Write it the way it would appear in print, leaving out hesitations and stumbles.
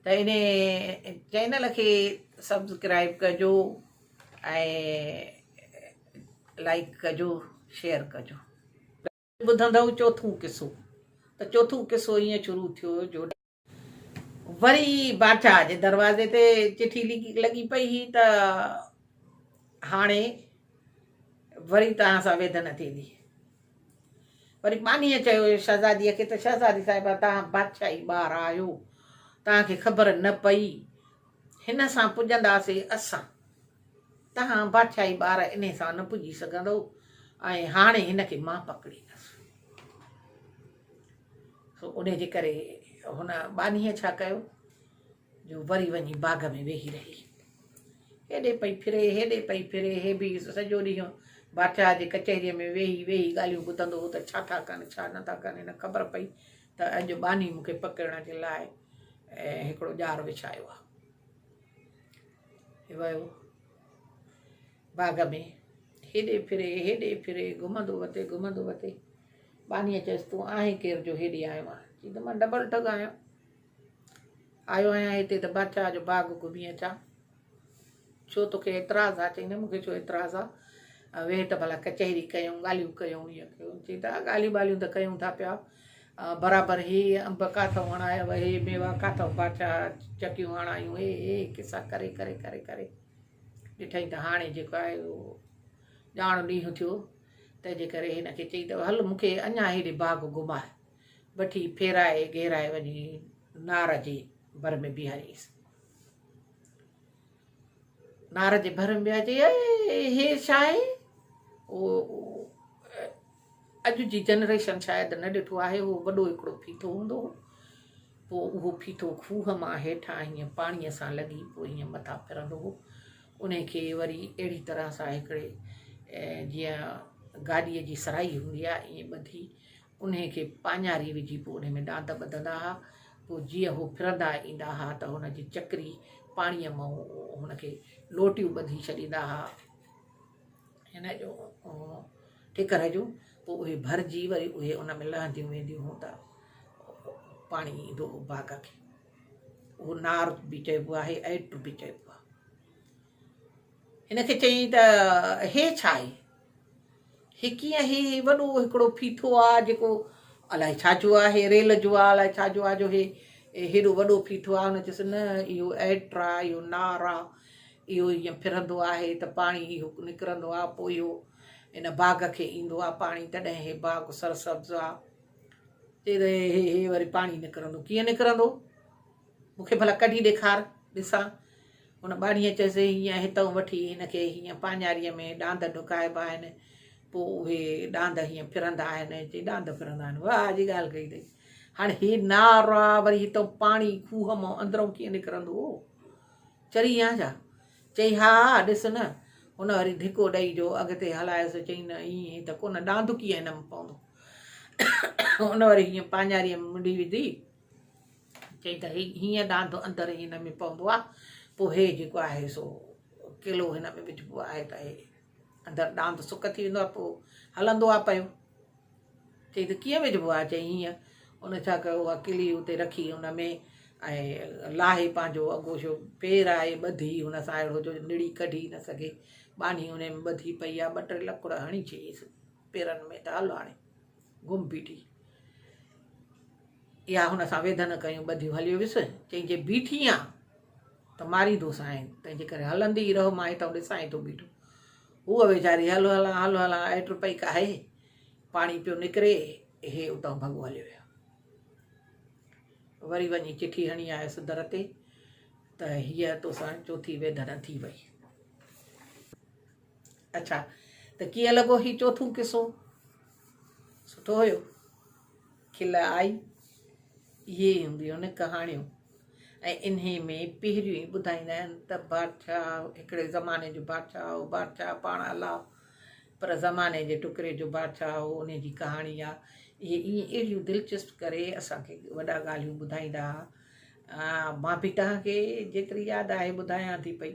ته ان چينل کي سبسڪرائب ڪجو ۽ لائيڪ ڪجو شيئر ڪجو. ٻڌندؤ چوٿون قصو ته چوٿون قصو ائين شروع ٿيو جو. وري بادشاهه جي دروازي تي چٺي لڳي پئي هئي ته هاڻي وري توهان سان ويڌن ٿيندي. وري ٻانهيء چيو شهزاديء کي ته شهزادي صاحبه توهان بادشاهي ٻار آهيو، توهان کي خبر نه پئي، هن سان پڄنداسين اسان، توهان بادشاهي ٻار انهي سان نه پڄي سگهندؤ ۽ هاڻي هن کي مان پڪڙيندس. سو انهي جي ڪري هن ٻانهيء ڇا ڪيو جو وري وڃي باغ ۾ ويهي رهي. هيڏي پئي ڦري، هيڏي پئي ڦري، هي به سڄو ڏينهن بادشاهه جي ڪچهريء ۾ ويهي ويهي ڳالهيون ٻڌندو هو ته ڇا ٿا ڪن، ڇا نه ٿا ڪن. هن خبر پئي ته اڄ ٻانهي مون کي پڪڙڻ جي لاء هڪڙو ڄار وڇايو آهي. هي ويو باغ ۾، هيڏي ڦري، هيڏي ڦري، گهمندو وتي، گهمندو وتي. ٻانهيء چيس، تون آهين ڪير جو هيڏي آيو آهين؟ چي ته مان ڊبل ٺڳ آهيان. آيو آهيان هتي ته بادشاهه جو باغ گهمي اچان. ڇو توکي اعتراض آ؟ چئي نه مون کي ڇو اعتراض آ. ويهه ته ڀلا ڪچهري ڪيون، ڳالهيون ڪيون، ائين ڪيون. چئي ته ڳالهيون ٻالهيون ته ڪيون ٿا پيا. برابر هي انب ڪاٿئون هڻايو، هي ميوا ڪاٿئون بادشاهه چڪيون هڻايون، هي هي قصا ڪري ڪري ڪري ڪري ڏٺائين ته هاڻي جيڪو آهي اهو ڄاڻ ڏينهن ٿيو. تنهن جي ڪري هن کي چئي ته هل مون کي اڃا هيڏي باغ گهماء. وٺي ڦيرائي گهيرائي وڃي نار جي ڀر ۾ بيهاريس. نار جي ڀر ۾ بيهاري چئي اي هي ڇا آهي؟ اڄ جي جنريشن شايد نه ڏٺو آهي اهو وڏو هڪڙو ڦيٿو هوندو هو. پوء اهو ڦيٿو کوهه مان هيٺان هيئن پاڻيء سان لڳي پوء هيئن مٿان ڦرندو هو. انهي کي وري اهڙي طرح سان هڪڙي جيئن گاڏيء جي سرائي هوندي آهي ائين ٻڌي انهي کي پاڃاري وجهي پوء انهي ۾ ڏاند ٻڌندا ها. پوء جيئن هو ڦرندا ايندا ها ته هن جي چڪري پاڻيء مان هن کي لوٽيون ٻڌي ڇڏيندا ها هن جو ٺڪر جون پوء اهي ڀرجي وري اهي ان ۾ لهنديون وينديون هيون ته پاڻي ايندو هو باغ کي. اهو نار به چئبو آهي ائٽ به چئبو آهي. هن کي چيائين ته هي ڇا آهي؟ هي ڪيئن هي وڏو هڪڙو ڦيٿو آ جيڪو الائي ڇا جو آهي ريل جو آ الائي ڇا جو آ جو هي هيڏو وڏو ڦيٿو آ هن چيس نه اهو ائٽ آ اهو نار آ اهو هيئن ڦرندو آهي ته پاڻي اهو نڪرندو آ پوء اهو ان باغ کي ايندو آ پاڻي تڏهن هي باغ سرسبز آ چي ته هي هي وري پاڻي نڪرندو ڪيئن نڪرندو مون کي ڀلا ڪڍي ڏيکار، ڏسان. هن ٻانهيء چيس، هيئن هتئون وٺي هن کي هيئن پاڃاريء ۾ ڏاند ڍڪائبا آهن، پوء اهي ڏاند هيئن ڦرندا آهن. چي، ڏاند ڦرندا آهن؟ واهه جي ڳالهه ڪئي اٿئي. هاڻي هي نار آ، وري هتئون پاڻي کوهه مان اندرئون ڪيئن نڪرندو؟ چري آهيان ڇا؟ چئي، ها ها، ڏس نه. هن وري ڌڪو ڏئي جو اڳتي هلايس، چئي، نه ائين ته ڪونه، ڏاند ڪيئن هن ۾ پوندو؟ هن وري هيئن پاڃاريء ۾ منڍي وڌي. چئي ته هي هيئن ڏاند اندر هن ۾ پوندو آ، پوء هي جيڪو آهي سو ڪيلو هن ۾ وجهبو آهي ته هي اندر ڏاند سڪ ٿي ويندو آ، پوء هلندو آ پيو. چئي ته ڪيئن وجهبو آ؟ چئي هيئن. ان ڇا ڪيو اها ڪلي اتي رکي ان ۾ ۽ لاهي پنهنجو اگوشو پير آهي ٻڌي هن سان اهڙو جو نڙي ڪڍي نه سگهي. ٻانهي ان ۾ ٻڌي پئي آ، ٻه ٽي لڪڙ هڻي ڇڏيس پيرن ۾ ته هل هاڻي گم بيٺي. اها هن سان ويڌن ڪيون ٻڌيون هليو ويس. چيائين جي بيٺي آن ته ماريندوسانء، تنهنجي ڪري هلندي ئي رهه، مان هتان ڏسانء ٿو بيٺو. هوء ويچاري هل هلان هل هلان ائٽ پئي ڪاهي، پاڻي پيو نڪري، هي اتان ڀڳو هليو ويو. وري وڃي چٺي هڻي آيس در تي ته هيء توسان چوٿي ويڌن ٿي وئي. اڇا ته ڪيئن لڳو هي چوٿون قصو؟ سٺو هيو؟ کل آئي. اهي ئي هونديون آهن ڪهاڻيون ۽ انهي ۾ پهريون ئي ٻڌائيندا آهن ته بادشاهه هڪڙي زماني جو بادشاهه هو، بادشاهه پاڻ الله پر زماني جي ٽڪري جو بادشاهه هو، انهي جي ڪهاڻي آ. اهي ائين اهڙيون دلچسپ ڪري اسان کي وڏا ڳالهيون ٻڌائيندا ها. مان به توهان کي جيتري ياد آهي ٻڌايان ٿي پئي.